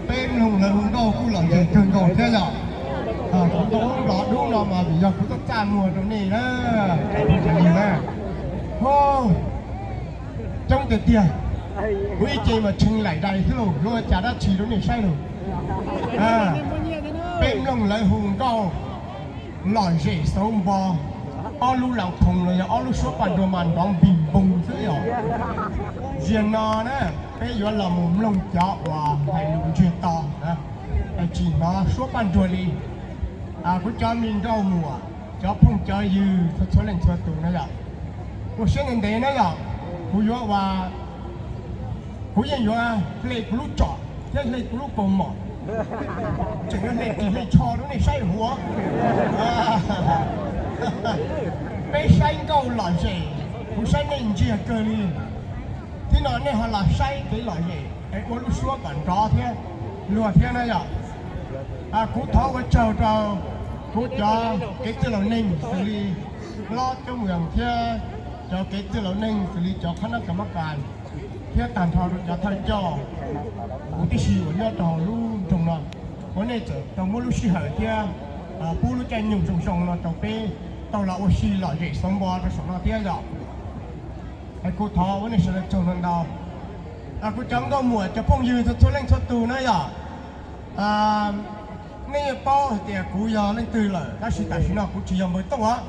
Peb mloog lawv hu nkauj kuj lom zem kawg nkaus thiab yom. Kuv tau lub nplov dub no mas vim yog kuv tuaj txaj muag rau nej na, na. Coob tiag tiag, kuv ib ce mas tshee laim dais xwb lauj, luag ua cas dab tsi rau nej saib lauj. Peb mloog lawv hu nkauj lom zem xauv npo, ob lub las khoos los yog ob lub suab paj nruag mas nrov npig npoog xwb yom. Ziag no na, peb yuav los mus mloog cov uas hais lus ntsiag to, tsis hnov suab paj nruag li. Kuv cov me nkauj muam, cov phooj cov ywg txhua txhua leej txhua tus na yom, ua siab ntev ntev na yom, kuv yuav ua, kuv yeej yuav hle kuv lub tsom thiab hle kuv lub kaus mom, tseem yuav hle ris hle tsho rau nej saib huv. Peb saib nkauj lom zem, kuv saib nej ntsiag kawg li. Thiab no nej ho los saib kev lom zem es ua lub suab kom nrov thiab luag thiab na yom. Kuv thov ua tsaug rau kuv cov kev txwj laus neeg xws li Hlob Coob Muas thiab cov kev txwj laus neeg xws li cov khab nab kas mab kas thiab tag nrho rau cov thawj coj huv tib si uas nyob rau hauv lub nroog no, uas nej txawm tau muab lub sij hawm thiab pub lub caij nyoog zoo zoo no rau peb tau los ua si lom zem xauv npo rau saum no thiab yom. Kuv thov ua nej sawv daws tsaug ntau ntau. Kuv cov nkauj muam cov phooj ywg txhua txhua leej txhua tus na yom, nej yeej paub hais tias kuv yog leej twg lawm, tab sis tam sim no kuv tsis yog npawg Tooj os.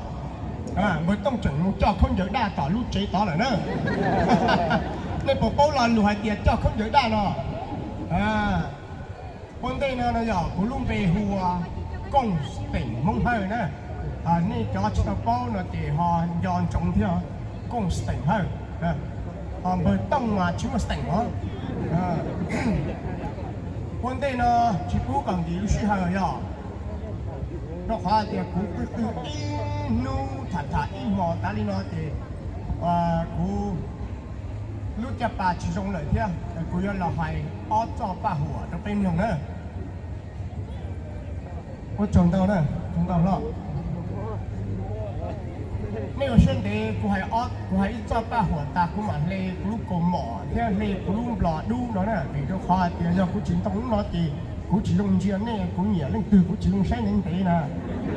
Npawg Tooj tseem mus coj khaub ncaws daj tom lub tsev tod lawm na. Nej puas paub lo lus hais tias coj khaub ncaws daj no? Ua ntej no no yog kuv lub npe hu ua Kooj Xeem Hmoob Hawj na. Nej cov tsis tau paub no ces ho nco ntsoov thiab, Kooj Xeem Hawj. Ho npawg Tooj mas tsis muaj xeem os. Ua ntej no tsis pub kom nkim lub sij hawm yog rau qhov tias kuv qw qw ib hnub tham tham ib hmos tas li no ces kuv lub caj pas tsis zoo lawm thiab, kuv yuav los hais ob txoj paj huam rau peb mloog na. Ua tsaug ntau na, tsaug ntau hlob. Nej ua siab ntev, kuv hais ib txoj paj huam tas kuv mam hle kuv lub kaus mom thiab hle kuv lub nplov dub no na, vim rau qhov hais tias yog kuv tsis ntoo lub no ces kuv tsis zoo ntsia nej, kuv nyiam leej twg kuv tsis zoo saib ntev ntev na.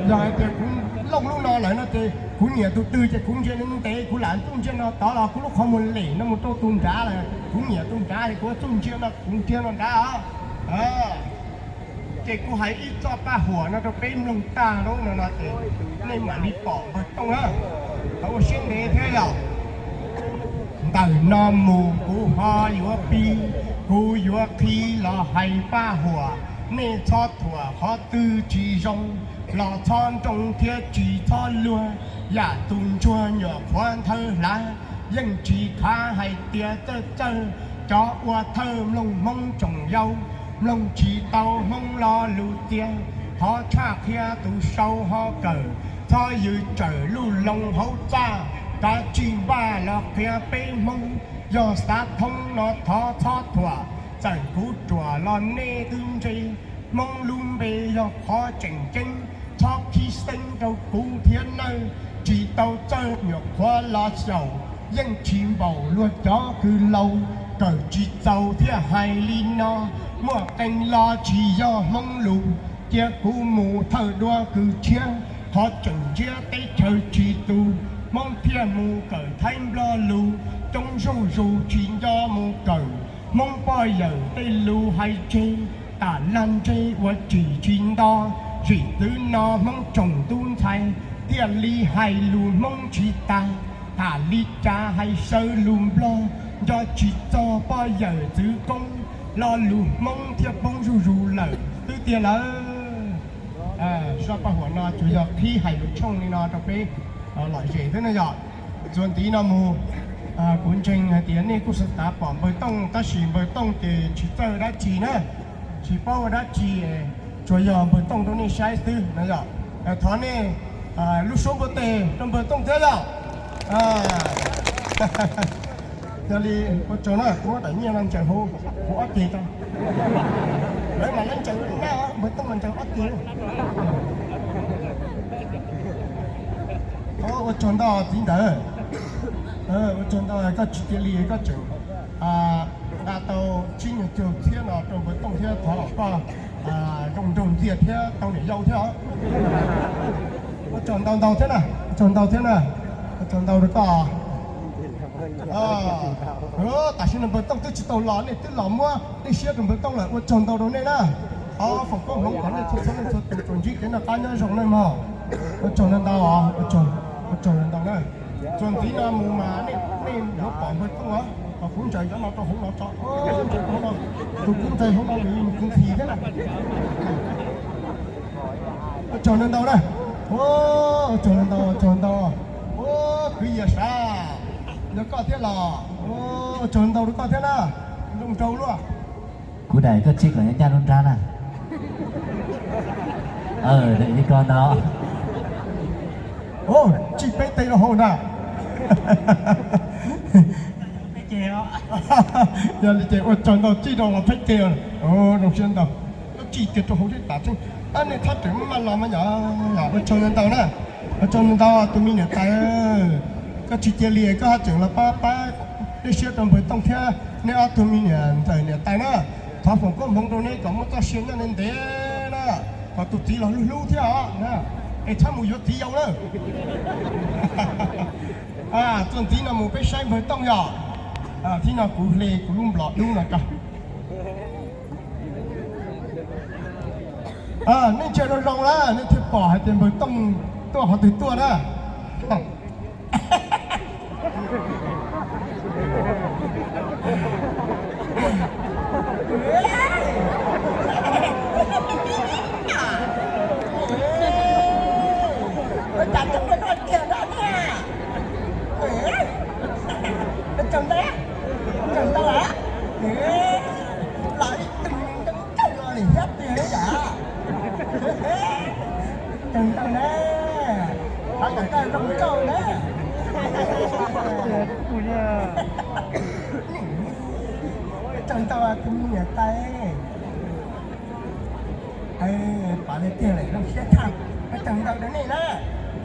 Yog hais tias kuv looj lub no lawm no ces kuv nyiam tus twg ces kuv ntsia ntev ntev, kuv lam txuj ntsia no tod los kuv lub qhov muag lem no mus rau tus nrad lawm, kuv nyiam tus nrad es kuv txuj ntsia no kuv ntsia no nrad os. Ces kuv hais ib txoj paj huam no rau peb mloog tag lub no no ces nej mam li pom npawg Tooj na. Thov ua siab ntev thiab yom. Ntawm no mus kuv ho yuav pib, kuv yuav qhib los hais paj huam, nej txhob thuam qhov twg tsis zoo, los txhob nroo thiab tsis txhob luag, yam tus ntsuag nyuam qhuav nthawv hlav, yeej tsis khav hais tias txawj txawj, cov ua thawj mloog Hmoob tsoom yau, mloog tsis tau Hmoob lo lus tiag, qhov tshaj qhia tus sau ho kawm, txhob yws tsawm luj loo hauv txaj, kav tsij npaj los qhia peb Hmoob, yog xav thoob no thov txhob thuam, txawm kuv ruam los nej twb ntse, Hmoob lub npe yog qhov tseem ceeb, txhob khib xeeb rau kuv thiab nawj, tsis tau txawj nyuam qhuav los xyaum, yeej tsis npaum luag cov kws laus, kawm tsis txaus thiaj hais li no, muaj qee lo tsis yog Hmoob lus, cia kuv mus thawj dua kws tshiab, qhov tseem ntsiab teb chaws tsis tu, Hmoob thiaj mus kawm Thaib Nplog lus, coob zuj zus tsis nco mus kawm, Hmoob poj yawm tej lus hais tseg, tam lag ntseg ua tsim tsis nto, zim txwv no Hmoob tsoom tub ntxhais, thiaj li hais lus Hmoob tsis tas, tham li cas hais sawv lus Nplog, nco tsis txog poj yawm txwv koob, lo lus Hmoob thiaj poob zuj zus lawm xwb tiag lawm. Zaj paj huam no tsuas yog qhib hais lus tshooj li no rau peb lom zem xwb na yom. Txuas ntxiv no mus, kuv ntseeg hais tias nej kuj xav pom npawg Tooj tab sis npawg Tooj ces tsis txawj dab tsi na, tsis paub ua dab tsi, tsuas yog npawg Tooj rau nej saib xwb na yom. Thov nej lub suab npuaj tes rau npawg Tooj thiab yom. Yog li ua tsaug na, kuv muab daim nyiaj no ntsaws hauv kuv ob ceg tso, lawv mam li ntsaws na. Npawg Tooj mas ntseeg ob tug. Ua tsaug ntau txiv ntawd, ua tsaug ntau koj tsis cia li koj tseem nqa tau tsib nyuag caug txhiab no rau Npawg Tooj thiab thov kom koj zoo nraug ntxiag thiab tau niam yau thiab. Ua tsaug ntau ntau thiab na, ua tsaug ntau thiab na, ua tsaug ntau rau koj. Tam sim no Npawg Tooj twb tsis tau los, nej twb los muab dej siab rau Npawg Tooj lawm, ua tsaug ntau rau nej na. Thov foom koob hmoov kom nej txhua txhua leej txhua tus tsuas ntsib kev noj qab nyob zoo nej mog. Ua tsaug ntau, ua tsaug ntau na. Txuas ntxiv no mus mas nej yuav pom Npawg Tooj os, kom kuv ntsaws cov no rau hauv no tso, ntsaws rau hauv no, tus kuv ntsaws hauv no nws ntxhi thiab na. Ua tsaug ntau ntau na, ua tsaug ntau ntau, ua tsaug ntau. Ua kwv Yias Sav, yog koj thiab los, ua tsaug ntau rau koj thiab na, zoo nraug luaj. Kuv daim koj tsij kom nyob ncaj lub nrab na. Daim li ko ntag. Tsij peb teg rau hauv na. Yog li ces ua tsaug ntau, tsij rau los peb teg. Zoo siab ntau. Koj tsij kiag rau hauv thiab tas tseeb. Nej thab rawm maj los mas yog, ua tsaug ntau ntau na. Ua tsaug ntau ntau tus me niam tais, koj tsis cia li koj haj tseem los pab pab dej siab rau Npawg Tooj thiab nej ob tug me niam ntxawm niam tais na. Thov foom koob hmoov rau nej kom muaj txoj sia nyob ntev ntev na, kom tus txiv los hlub hlub thiab os na, es txhob mus yuav txiv yau na. Txuas ntxiv no mus peb saib Npawg Tooj yog. Thib no kuv hle kuv lub nplom dub no rau. Nej ntsia zoo zoo na, nej thiaj pom hais tias Npawg Tooj tuaj qhov twg tuaj na. Ua cas coob li koj kiag no thiab? Ua tsaug ntau, tsaug ntau lawm. Los ib tug ntoo tsaug los li thiab tiag yam. Tsaug ntau na, thov kom koj zoo nkauj na. Tsaug ntau tus me niam tais. Pom li tiag lawm zoo siab tshaj. Ua tsaug ntau rau nej na,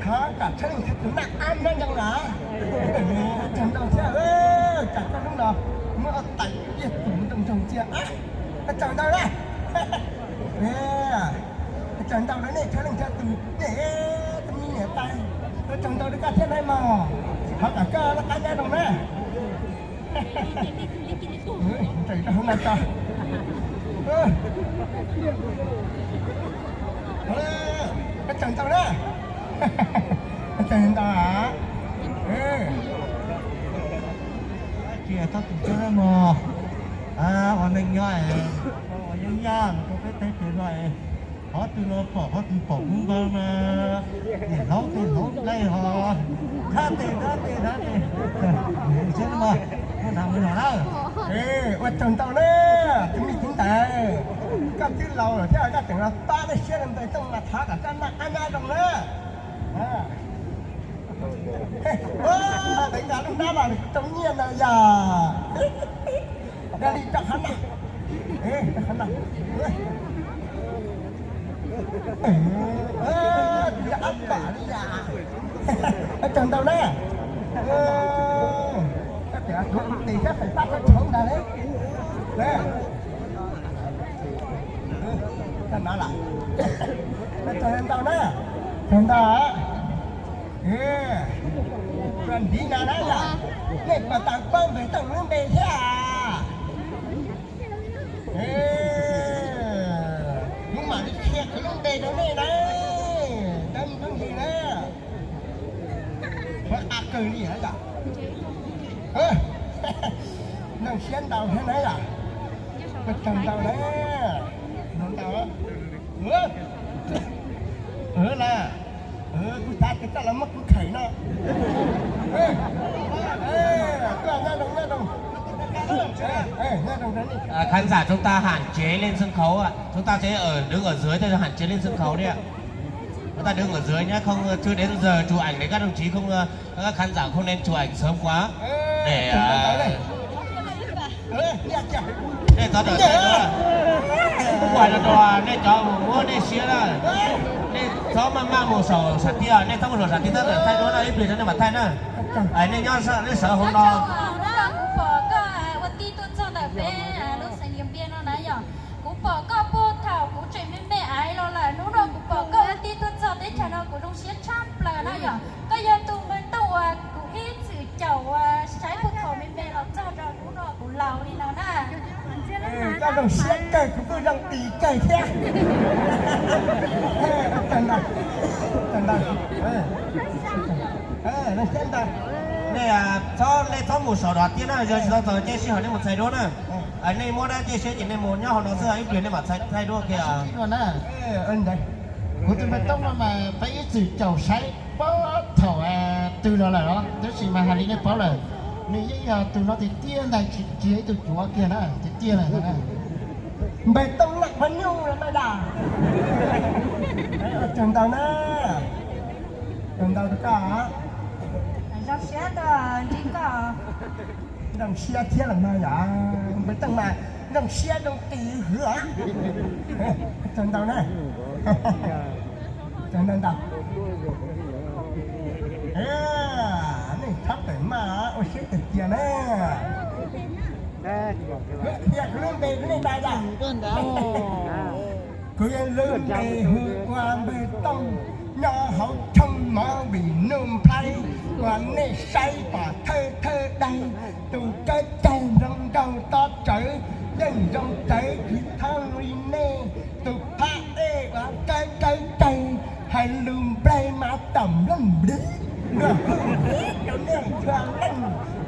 thov kom txhua leej txhua tus noj qab nyob zoo los. Ua tsaug ntau thiab, tsam koj hnub no muab ob tais tiag tus ntoo ntsoog cia. Ua tsaug ntau na. Ua tsaug ntau rau nej txhua leej txhua tus, nej tus me niam tais. Ua tsaug ntau rau koj thiab na mog, thov kom koj noj qab nyob zoo na. Ntsawm rau hauv no tso. Koj tsaug ntau na. Koj tsaug ntau. Tsis txhob tu siab mog. Ua neej nyob es ua yeeb yaj los rau peb teb chaws no es qhov twg los pom, qhov twg pom kub npawg mas niam hlob tej hlob nqaij ho thab tes thab tes thab tes. Siab mog, muaj nram mus no na. Ua tsaug ntau na, tus me txiv ntawd, koj twb laus lawm thiab koj tseem los pab dej siab rau Npawg Tooj mas thov kom koj noj qab nyob zoo na. Dev nqa lub hnab los nws kuj rau nyiaj ntau yog. Nqa li rau qhov no, rau qhov no. Tus yog ob pam li yog. Ua tsaug ntau na. Koj tseem tuav tes thiab pem pab koj tshauv ntag li. Koj no los. Ua tsaug ntau na. Tsaug ntau. Ua ntiv no na yog, nej puas tau paub Npawg Tooj lub npe thiab? Kuv mam li qhia kuv lub npe rau nej na, cov me phooj ywg na. Qhuav qab kawg li yom. Zoo siab ntau thiab na yom. Ua tsaug ntau na. Ntau. Las, kuv xav tias koj los muab kuv khawm no. Tuaj, nyob zoo, nyob zoo. Khán giả chúng ta hạn chế lên sân khấu ạ. Chúng ta sẽ ở, đứng ở dưới thôi, hạn chế lên sân khấu đi ạ. Chúng ta đứng ở dưới nhé, không, chưa đến giờ chụp ảnh để các đồng chí không, các khán giả không nên chụp ảnh sớm quá. Để, để có đợt Kuv hais rau nej cov uas muab nej siab na, nej txhob maj maj mus saum sam tiaj, nej txhob mus saum sam tiaj tab tom thaij duab na, ib pliag rau nej mam thaij na. Nej nyob nej sawv hauv no. Kuv pom koj ua tij tuaj txog ntawm peb lub xeev Dias Npias no na yom. Kuv pom koj puag thaum kuv tseem me me aiv los lawm, hnub no kuv pom koj ua tij tuaj txog teb chaws no kuv zoo siab tshaj plaws na yom. Koj yog tus npawg Tooj uas kuv ib txwm caum uas saib puag thaum me me los txog rau hnub no kuv laus li no na. Koj zoo siab kawg, kuv kuj zoo tis kawg thiab. Nej txhob, nej txhob mus saum dab tiab na, yog tsis tau txaus caij sij hawm nej mus txhais duab na. Nej muab dab caij siab ces nej mus nyob hauv no xwb, ib pliag nej mam txhais duab kiag. Kuv tus npawg Tooj no mas peb ib txwm caum saib puag thaum twg los lawm os, tab sis mas hais li nej paub lawm, nws yeej yog tus no tiag tiag ntag, tsis yog ib tug cuav kiag na, tiag tiag na. Npawg Tooj Laj Pha Nyuj no mas da. Tsaug ntau na, tsaug ntau rau koj. Zoo siab tuaj ntsib koj. Zoo siab thiab los no yom, npawg Tooj mas zoo siab zoo tis hwv. Tsaug ntau na. Tsaug ntau ntau. Nej txhob pem maj ua siab tus cia na. Kuv qhia kuv lub npe rau nej ntag yom. Kuv lub npe hu ua npawg Tooj, nyob hauv tshooj mov vim Nuj Nplhaib uas nej saib pom thawj thawj daim. Tus kawb cag zoo nraug tob tsawv, yeej zoo tsawv tsis thooj li nej. Tus phab ej uas kawb kawb cag, hais lus nplej mas tam nplooj npliv, luag hu ib rau nej txhua leej.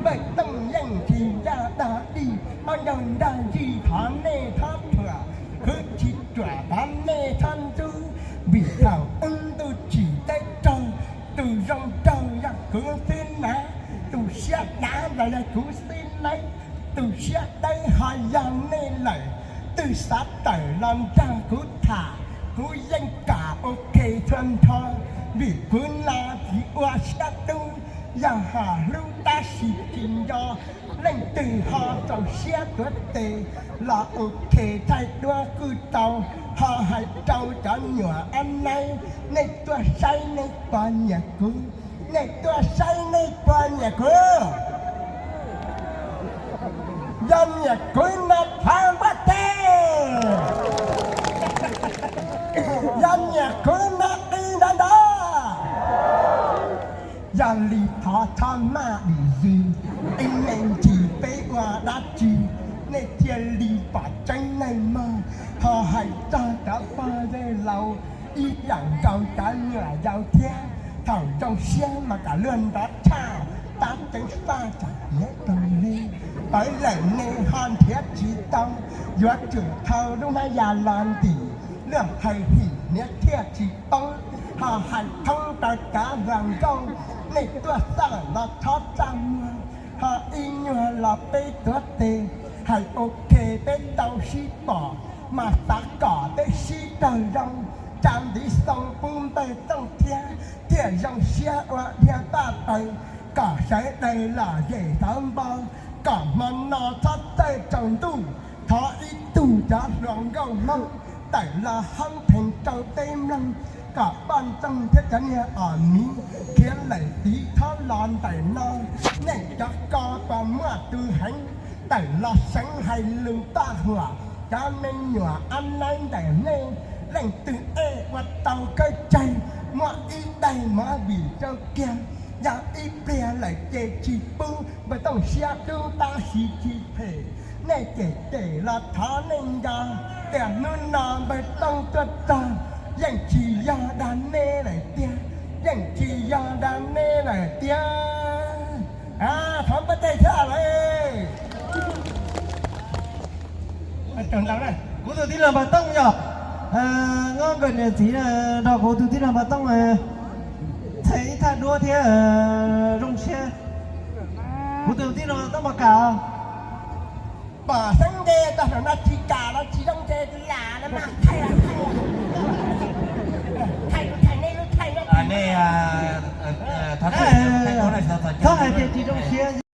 Npawg Tooj yeej tsis yog dog dig, ob ncaug nrog yig thov nej txhob thuam. Khwv tsis ruam thov nej txhob ntxub, vim thaum ub ntuj tsim teb raug, tus zoo nraug yog kuv xwb na, tus siab dav los yog kuv xwb na, tus siab dawb ho yog nej lawm. Twg xav tawm los nrog kuv tham, kuv yeej kam ua ke txhua nrho, vim kuv no tsis ua siab dub, yog ho hlub tab sis tsis nco. Leej twg ho txaus siab tuav tes los ua ke thaij duab kuj tau, ho hais rau cov nyuam ab naib, nej tuaj saib nej puas nyiam kuv, nej tuaj saib nej puas nyiam kuv. Yog nyiam kuv no thov npuaj teg, yog nyiam kuv no qi ntawd ntag. Yog li thov txhob maj dim zis, ib me ntsis peb ua dab tsi, nej thiaj li pom tseeb neeg mog. Ho hais txog cov pog yawg laus ib yam nkaus cov nyuam yaus thiab, thaum zoo siab mas kom luag nrov tshaj, tab tseeb faj tsam niam tau li. Pawv lawm nej ho nrhiav tsis tau, yuav tsum thau lub hnab ya los ntim, luag hais him niam thiaj tsis poob. Ho hais thoob rau cov hluas nkauj, nej tuaj xaj los txhob txaj muag, ho ib nyuag los peb tuav tes, hais ua ke peb tau sib pom, mas xav kom peb sib raug zoo, tsa ntiv xoo pub npawg Tooj thiab, thiaj zoo siab ua dhia paj paws, kom sawv daws lom zem xauv npau, kom hmo no txhob txawj tsaus ntuj. Thov ib tug cov hluas nkauj Hmoob tawm los hoob phees rau peb mloog, kom poj ntxoog thiab cov niag os miv khiav lawm tiv thob los ntawm no. Nej cov ko puas muaj tus heev tawm los seev hais lus paj huam cov me nyuam ab naib ntawm nej? Leej twg ej ua tau kawb cag, muab ib daig mov vim rau kiag, yog ib pliag lawm ces tsis pub, npawg Tooj siab dub tab sis tsis phem. Nej cem cem los thov nej nco, tias hnub no npawg Tooj tuaj txog, yeej tsis yog dag nej lawm tiag, yeej tsis yog dag nej lawm tiag. Thov npaj tej thiab lawm. Kuv tus tij laug Npam Tooj yog, nyob nkawm niam txiv nrog kuv tus tij laug Npam Tooj txhais ib thaj duab thiab zoo siab. Kuv tus tij laug Tooj Pov Kam, pom xeeb nce tau saum no tsis kam los tsis zoo nce lam no mas thaij, thaij, thaij nej lub thaij, nej, txhob hais tias tsis zoo siab.